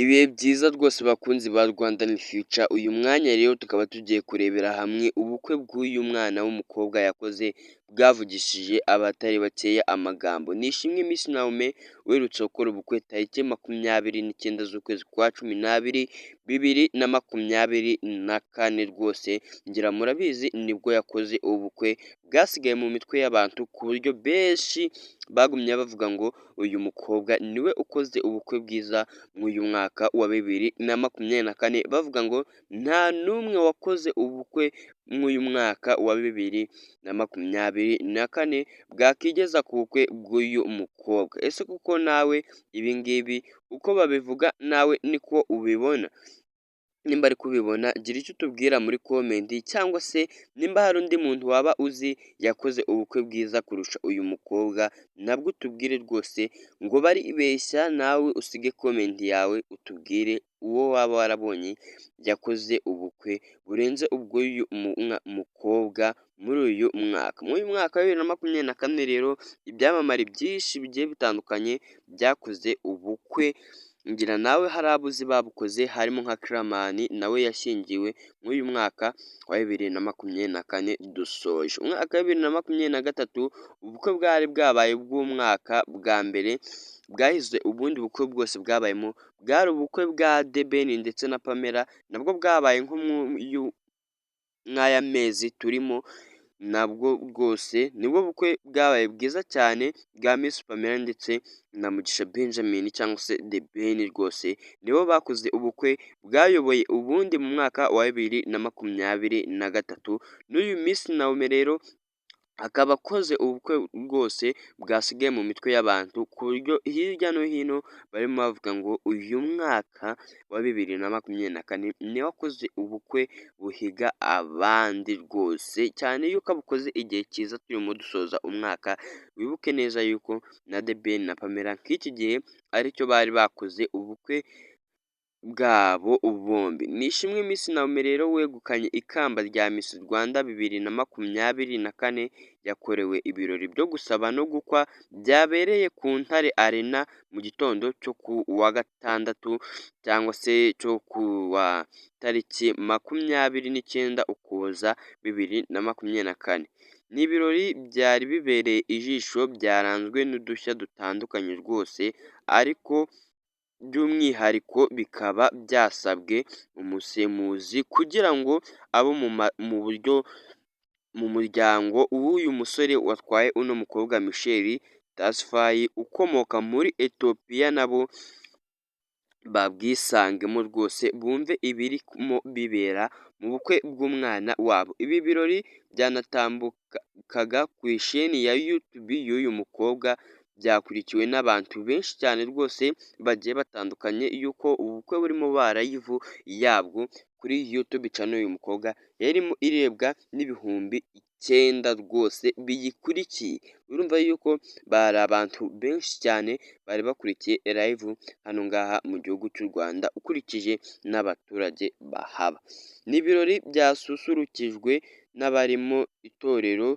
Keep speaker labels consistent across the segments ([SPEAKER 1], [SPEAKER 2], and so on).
[SPEAKER 1] Ibihe byiza rwose bakunzi ba Rwanda Future, uyu mwanya rero tukaba tugiye kurebera hamwe ubukwe bw'uyu mwana w'umukobwa yakoze bwavugishije abatari bakeya amagambo. Nishimwe Miss Naomie uherutse gukora ubukwe tariki 29 z'ukwezi kwa 12 2024, rwose ngira murabizi nibwo yakoze ubukwe bwasigaye mu mitwe y'abantu, ku buryo benshi bagumye bavuga ngo uyu mukobwa niwe ukoze ubukwe bwiza muri uyu mwaka wa 2024, bavuga ngo nta n'umwe wakoze ubukwe mw'uyu mwaka wa 2024 bwakigeza ku bukwe bw'uyu mukobwa. Ese kuko nawe ibi ngibi uko babivuga nawe niko ubibona? Nimba ari kubibona, gira icyo utubwira muri comment, cyangwa se nimba hari undi muntu waba uzi yakoze ubukwe bwiza kurusha uyu mukobwa, nabwo utubwire rwose ngo baribeshya, nawe usige comment yawe utubwire uwo waba warabonye yakoze ubukwe burenze ubw'uyu mukobwa muri uyu mwaka. Muri uyu mwaka wa 2024 rero ibyamamare byinshi bigiye bitandukanye byakoze ubukwe, ngira nawe hari abo uzi babukoze, harimo nka Killaman nawe yashyingiwe muri uyu mwaka wa 2024 dusoje. Umwaka wa 2023 ubukwe bwari bwabaye bw'umwaka bwa mbere bwahize ubundi bukwe bwose bwabayemo, bwari ubukwe bwa The Ben ndetse na Pamela, nabwo bwabaye nko mw'aya mezi turimo, nabwo rwose nibwo bukwe bwabaye bwiza cyane bwa Miss Pamela ndetse na Mugisha Benjamin cyangwa se The Ben, rwose nibo bakoze ubukwe bwayoboye ubundi mu mwaka wa 2023. N'uyu Miss Naomie rero akaba akoze ubukwe rwose bwasigaye mu mitwe y'abantu, ku buryo hirya no hino barimo bavuga ngo uyu mwaka wa 2024 niwe wakoze ubukwe buhiga abandi rwose, cyane yuko abukoze igihe cyiza turimo dusoza umwaka. Wibuke neza yuko na The Ben na Pamela nk'iki gihe aricyo bari bakoze ubukwe bwabo bombi. Nishimwe Miss Naomie rero wegukanye ikamba rya Miss Rwanda 2024, yakorewe ibirori byo gusaba no gukwa byabereye ku Ntare Arena mu gitondo cyo ku wa gatandatu, cyangwa se cyo ku wa tariki 29 Ukuboza 2024. Ni ibirori byari bibereye ijisho, byaranzwe n'udushya dutandukanye rwose, ariko by'umwihariko bikaba byasabwe umusemuzi kugira ngo abo mu buryo mu muryango w'uyu musore watwaye uno mukobwa Michel Tesfaye ukomoka muri Ethiopia nabo babwisangemo rwose, bumve ibirimo bibera mu bukwe bw'umwana wabo. Ibi birori byanatambukaga ku isheni ya YouTube y'uyu mukobwa, byakurikiwe n'abantu benshi cyane rwose bagiye batandukanye, yuko ubukwe burimo ba live yabwo kuri YouTube channel y'uyu mukobwa yarimo irebwa n'9,000 rwose biyikurikiye. Urumva yuko bari abantu benshi cyane bari bakurikiye live hano ngaha mu gihugu cy'u Rwanda, ukurikije n'abaturage bahaba. Ni ibirori byasusurukijwe n'abarimo itorero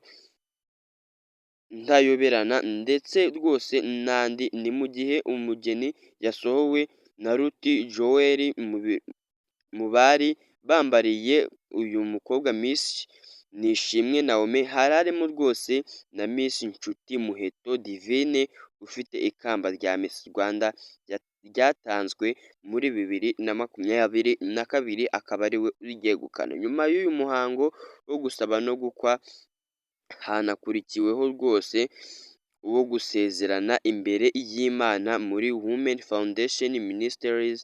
[SPEAKER 1] Ntayoberana ndetse rwose n'andi. Ni mu gihe umugeni yasohowe na Ruti Joel. Mu bari bambariye uyu mukobwa Miss Nishimwe Naomie hari harimo rwose na Miss Nshuti Muheto Divine ufite ikamba rya Miss Rwanda ryatanzwe muri 2022, akaba ariwe uryegukana. Nyuma y'uyu muhango wo gusaba no gukwa hanakurikiweho rwose uwo gusezerana imbere y'Imana muri Women Foundation Ministries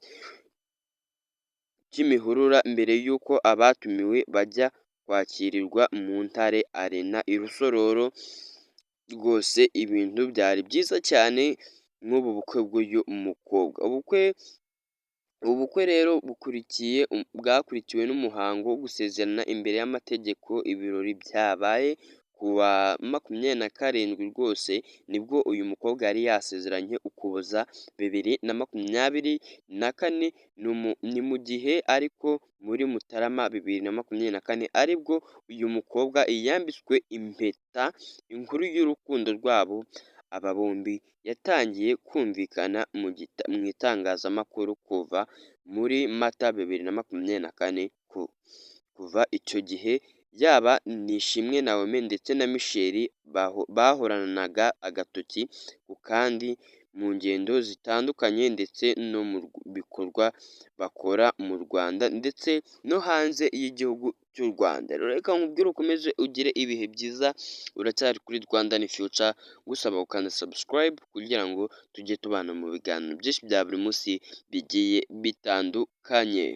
[SPEAKER 1] Kimihurura, mbere y'uko abatumiwe bajya kwakirwa mu Ntare Arena i Rusororo. Rwose ibintu byari byiza cyane nk'ubu bukwe bw'uyu mukobwa. Ubukwe rero bukurikiye bwakurikiwe n'umuhango wo gusezerana imbere y'amategeko, ibirori byabaye ku wa 27 rwose nibwo uyu mukobwa yari yasezeranye Ukuboza 2024. Ni mu gihe ariko muri Mutarama 2024 aribwo uyu mukobwa yambitswe impeta, inkuru y'urukundo rwabo. Aba bombi yatangiye kumvikana mu itangazamakuru kuva muri Mata 2024. Kuva icyo gihe, yaba Nishimwe Naomi ndetse na Michelle bahoranaga agatoki ku kandi mu ngendo zitandukanye ndetse no mu bikorwa bakora mu Rwanda ndetse no hanze y'igihugu cy'u Rwanda. Reka nkubwire ukomeze ugire ibihe byiza, uracyari kuri Rwanda ni Future, gusaba gukanda subscribe kugira ngo tujye tubana mu biganiro byinshi bya buri munsi bigiye bitandukanye.